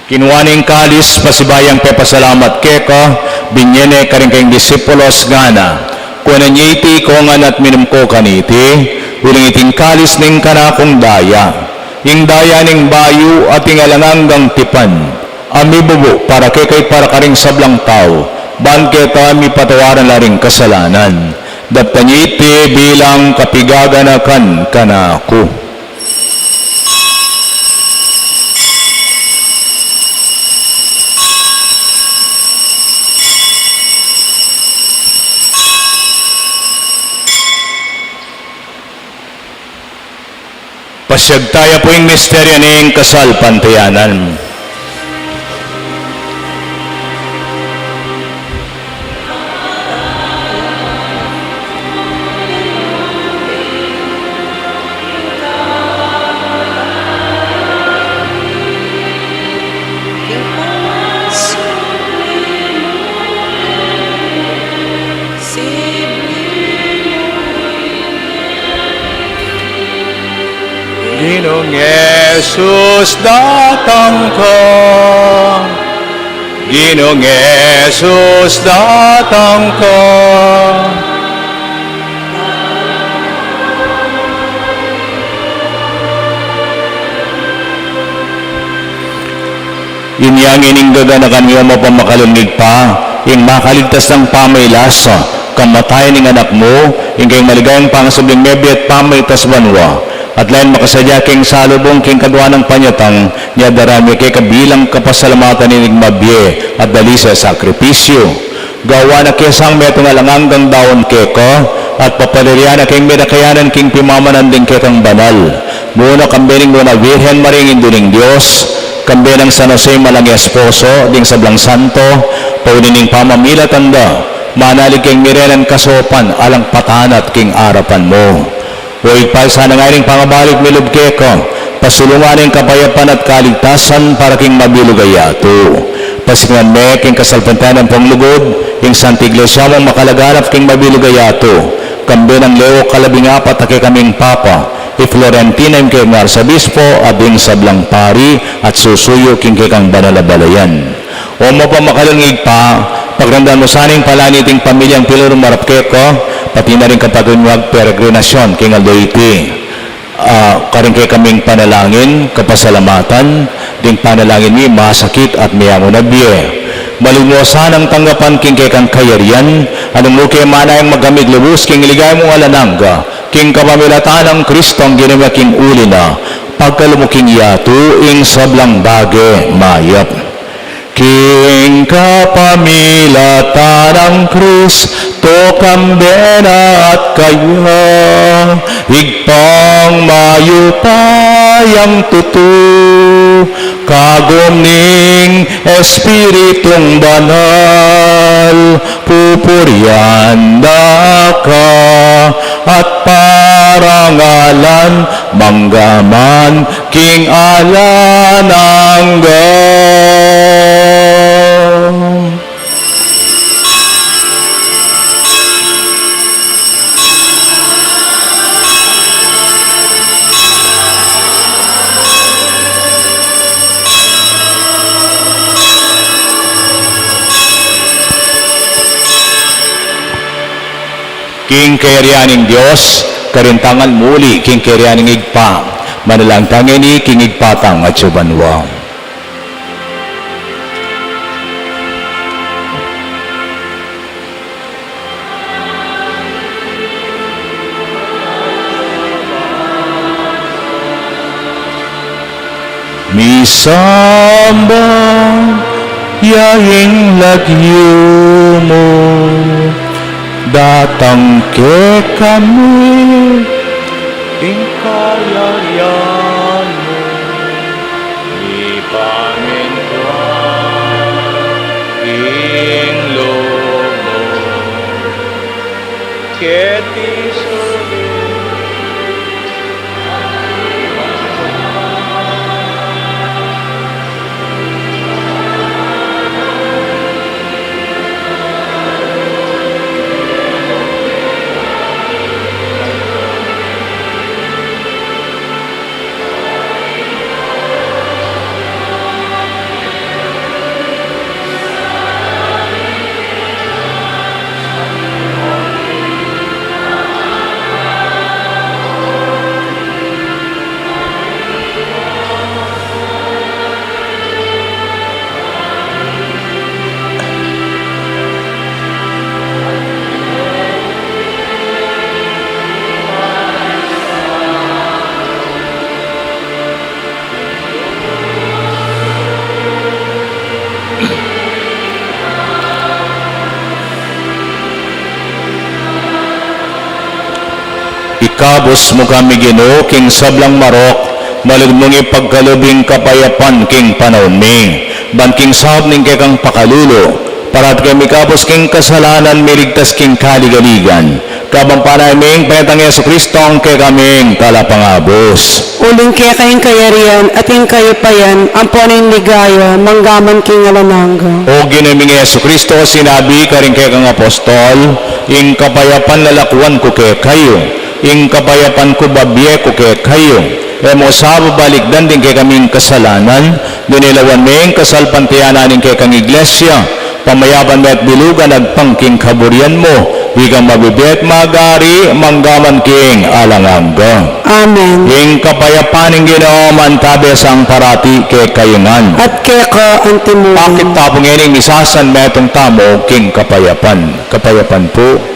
kinua ne ing kalis, pasibayu yang pepasalamat keka, binie ne karing kayang disipulos, ngana: Kuanan ye iti kongan at minum ko kaniti, uling iti ing kalis ning kanakung daya, ing daya ning bayu at ing alang anggang tipan, a mibubu para kekayu at para karing sablang tau, ban keta mipatawaran la ring kasalanan. Daptan ye iti bilang kapigaganakan kanaku. Pasiag taya pu ing misteryu ning kasalpantayanan. Ginung Jesus, datang ka. Ginung Jesus, datang ka. Inya ngeni ing gaganakan mi, O mapamakalulung Ibpa, ing makaligtas nang pamailasa, kamatayan ning Anak mu, ing kayang maligayang pangasubling mebie at pamaitas banua, at layan makasadya king salubung king kadua nang panyatang, nya darame keka bilang kapasalamatan ning mabie at dalise a sakripisyu. Gawan na ke sang metung alang anggang daun keka, at papalirian na keng mirakayanan king pimamanan ding kekang banal. Muna kambe ning Nuan a Virgen Maria, Indu ning Dios, kambe nang San Jose, malang esposo, ding sablang santo, pauli ning pamamilatan da, manalig keng mirenan kasaupan alang patanat king arapan mu. O Ibpa, sana ngeni ing pangabalik mi lub keka, pasulungan ing kapayapan at kaligtasan para king mabilug a yatu. Pasiknangan me king kasalpantayanan ampong lugud ing Santa Iglesia mung makalaganap king mabilug a yatu, kambe nang Leo kalabing apat a kekaming Papa, i Florentino ing kekang Arsobispo, at ding sablang pari at susuyu king kekang banal a balayan. O mapamakalulung Ibpa, pagrandan mu sana ing pala niting pamilyang pinumarap keka, pati na ring kapatad ming magperegrinasyon king aldo iti. Ah, karing kekaming panalangin, kapasalamatan, ding panalangin mi masakit at meangu na bie. Malugud mu sanang tanggapan king kekang kayarian, nung nu ke manayang magkamit lubus king ligaya mung alang angga, king kapamilatan nang Kristong Ginu mi, king uli na, pagkalub mu king yatu ing sablang bage mayap. King kapamilatan nang Kristo, kambe na at kaya, Ibpang mayupayang tutu, kagum ning Espiritung Banal, pupurian da ka at parangalan manggaman king alang angga. King kayarian ning Dios, karin tang muli king kayarian ning Ibpa, manalangin tang ngeni king Ibpa tang atsu banua. Misamban ya ing lagyu mu, datang kekami ing kayarian mu, mipamintuan ing lub mu keti sulip. Ikabus mu kami, Ginu, king sablang marok, malugud mung ipagkalub ing kapayapan king panaun mi, ban king saup ning kekang pakalulu, parati kami mikabus king kasalanan, miligtas king kaligaligan, kabang panayan mi ing panyatang Jesucristo a kekaming Talapangabus. Uling keka ing kayarian, at ing kayapayan, ampo ning ligaya, manggaman king alang angga. O Ginu ming Jesucristo, sinabi karing kekang apostol, ing kapayapan lalakwan ku kekayu, ing kapayapan ku babie ku kekayu, E mu sa babalikdan ding kekaming kasalanan, nune lawan me ing kasalpantayanan ning kekang Iglesia, pamayapan me at bilugan agpang king kaburian mu, ikang mabibie at magari, mangga man king alang angga. Amen. Ing kapayapan ning Ginu mantabe sa parati kekayu ngan. At keka antimurin. Pakit tamu ngeni ing misasan, metung tamu king kapayapan. Kapayapan pu.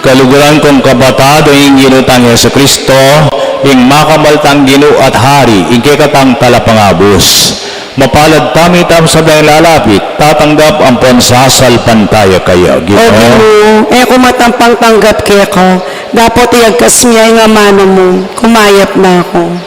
Kaluguran kung kapatad, ing Ginu tang Jesucristo, ing makamban tang Ginu at Hari, ing kekatang talapangabus. Mapalad tamu, tamu sablang lalapit, tatanggap ampon sasalpantaya kaya. O Ginu, e ku matampang tanggap keka, dapot iyagkas mu ya ing amanu mu, kumayap na ku.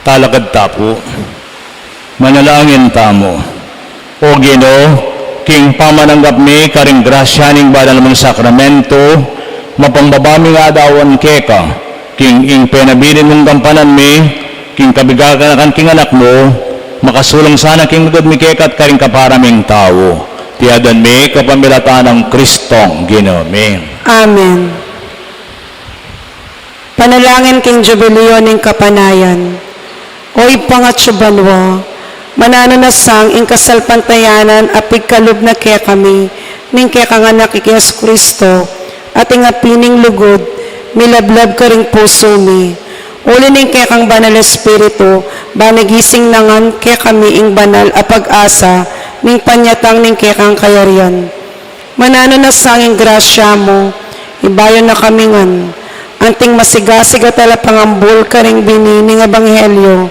Talakad ta pu. Manalangin tamu. O Ginu, king pamananggap mi karing grasya ning banal mung sakramento, mapangbaba mi ing adawan keka, king ing penabilin mung gampanan mi, king kabigatan king anak mu, makasulung sana king lugud mi keka at karing kapara ming tau. Iti adwan mi kapamilatan nang Kristong Ginu mi. Amen. Panalangin king Jubileo ning Kapanayan. O Ibpa nang atsu banua, mananu na sang ing kasalpantayanan a pigkalub na kekami ning kekang Anak i Jesucristo, at ing api ning lugud, milablab karing pusu mi. Uli ning kekang Banal Espiritu, ban igising na ngan kekami ing banal a pag-asa ning panyatang ning kekang kayarian. Mananu na sang ing grasya mu, ibayu na kami ngan, anting masigasig a talapangambul karing bini ning ebanghelyo,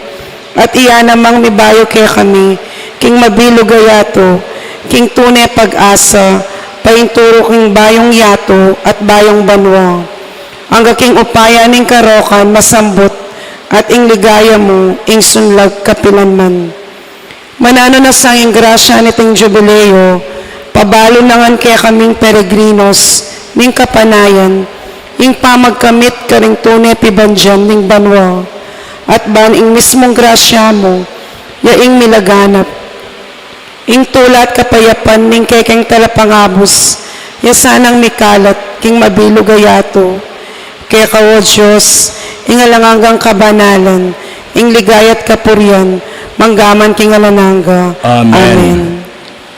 at iya namang mibayu kekami, king mabilug a yatu, king tune pag-asa, painturu king bayung yatu at bayung banua. Angga king upaya ning karokan masambut, at ing ligaya mu, ing sunlag kapilanman. Mananu na sang ing grasya niting Jubileo, pabalu na ngan kekaming peregrinos ning kapanayan, ing pamagkamit karing tune pibandian ning banua, at ban ing mismung grasya mu, ya ing milaganap, ing tula at kapayapan ning kekeng talapangabus, ya sanang mikalat king mabilug a yatu. Keka, O Dios, ing alang anggang kabanalan, ing ligaya at kapurian, manggaman king alang angga. Amen. Amen.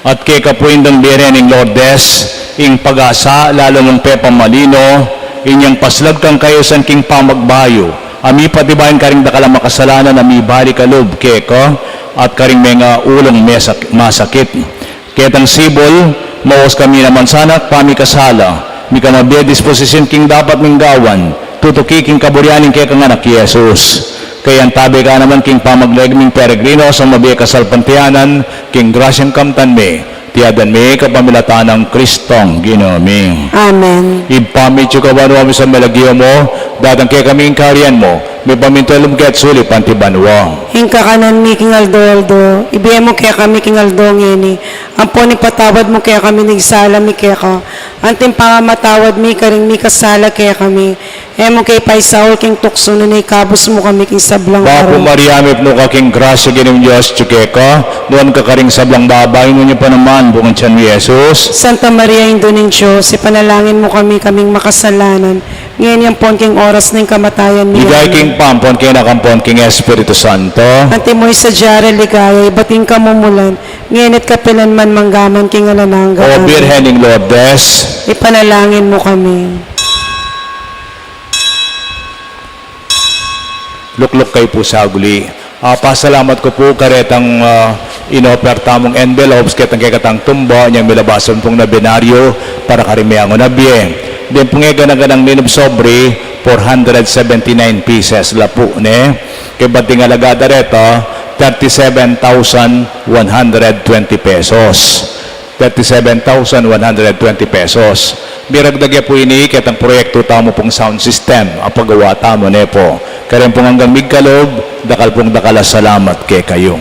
At keka pu ing dang Birhen ning Lourdes, ing pag-asa, lalu mung pepamalino, inyang paslag kang kayusan king pamagbayu, a mipatibay karing dakal a makasalanan a mibalik a lub keka, at karing menga ulung mesak-, masakit. Ketang sibul, maus kami naman sana pamikasala, mikamabie disposisyun king dapat ming gawan, tutuki king kaburian ning kekang Anak i Jesus. Kaya antabe ka naman king pamaglaig ming peregrinos a mabie kasalpantayanan, king grasyang kamtan mi, iti adwan mi kapamilatan nang Kristong Ginu mi. Amen. Ibpa mi, atsu ka banua, misamban ya ing lagyu mu, datang kekami ing kayarian mu, mipamintuan ing lub mu keti sulip anti banua. Ing kakanan mi king aldo-aldo, ibie mu kekami king aldo ngeni, ampon ipatawad mu kekami ing sala mi keka, anti ing pamamatawad mi karing mikasala kekami, e mu ke paisaul king tuksu, nune ikabus mu kami king sablang marok. Bapu Maria, mipnu ka king grasya, ing Ginung Dios atsu keka, nuan ka karing sablang babai, nuan ya pa naman ing bunga ning tiyan mu, i Jesus. Santa Maria, Indu ning Dios, ipanalangin mu kami, kaming makasalanan, ngeni ampon king oras ning kamatayan mi. Ligaya king Ibpa, ampon king Anak, ampon king Espiritu Santo. Antimo ing sadya rang ligaya, ibat king kamumulan, ngeni at kapilanman, manggaman king alang angga. O Amen. Birhen ning Lourdes, ipanalangin mu kami. Lukluk kayu pu saguli. Ah, pasalamat ku pu karetang, ah, inoper tamung envelopes, ketang kekatang tumba, inyang milabasan pung nobinaryo para karing meangu a bie. Deng pung e gana-ganang ninub sobre, four hundred seventy-nine pieces la pu, ne? Kaybat ding alaga da reta, thirty-seven thousand one hundred twenty pesos. Thirty-seven thousand one hundred twenty pesos. Miragdag ya pu ini ketang proyektu tamu pung sound system a pagawa tamu, ne pu. Karin pung anggang migkalub, dakal pung dakal a salamat kekayu.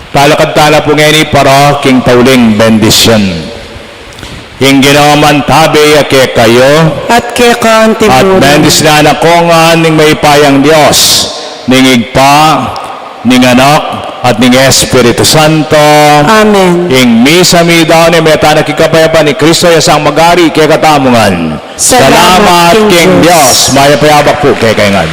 Talakad tana pu ngeni para king tauling bendisyun. Ing Ginu mantabe ya kekayu. At keka mu rin. At bendisyunan na kayu ngan ning mayupayang Dios, ning Ibpa, ning Anak, at ning Espiritu Santo. Amen. Ing misa midaun ne, mete tana king kapayapan nang Kristo, ya sang mag-ari kekatamu ngan. Salamat king Dios. Mayap a yabak pu kekayu ngan.